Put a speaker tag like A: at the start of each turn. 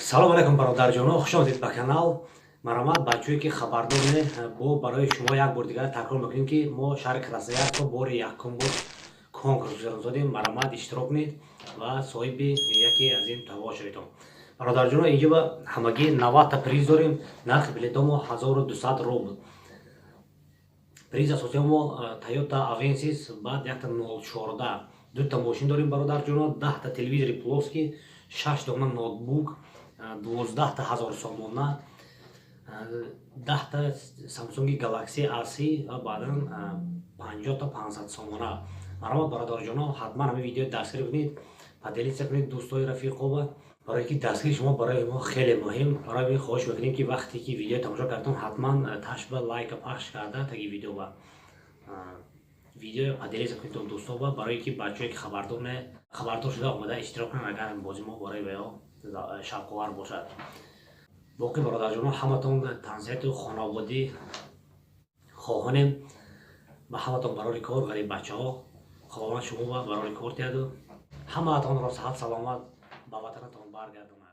A: Салом алейкум, бародарҷоно, хуш омадед ба канал. Марҳамат, бачаҳое ки хабардор не, бо барои шумо як бор дигар такрор мекунем, ки мо шаҳри Красноярско бори якум бор конкурс гузаронидем. Марҳамат, иштирок кунед ва соҳиби яке аз ин туҳфаҳо шаведон. Бародарҷоно, инҷо ба ҳамагӣ 90-та приз дорем. Нархи билетомо 1200 рубл. Приз асосии мо Тойота Авенсис, баъд якта 014, дута мошин дорем, бародарҷоно, 10-та телевизори плоский, шаш дона ноутбук, 12-та ҳазор сомона, 10-та Самсунги Галакси A30 ва баъдан 50-та 500 сомона. Марҳамат, бародарҷоно, ҳатман ҳамин видео дастгирӣ кунед, поделиться кунед дӯстои рафиқоба, барое ки дастгири шумо барои мо хеле муҳим. Барои ин хоҳиш мекунем, ки вақте ки видео тамошо кардатон, ҳатман ташба лайка пахш карда, таги видеоба видео поделиться кунед дӯстоба, барое ки бачаҳое ки хабардор не, хабардор шуда, омода иштирок кунанд, агар бози мо барои ваё шавқовар бошад. Боқӣ, бародарҷоно, ҳаматон тансиҳату хонободӣ хоҳонем. Ба ҳаматон барори кор, ғариб бачаҳо, худованд шумо барори кор диҳаду ҳамаатонро саҳат саломат ба ватанатон баргардонад.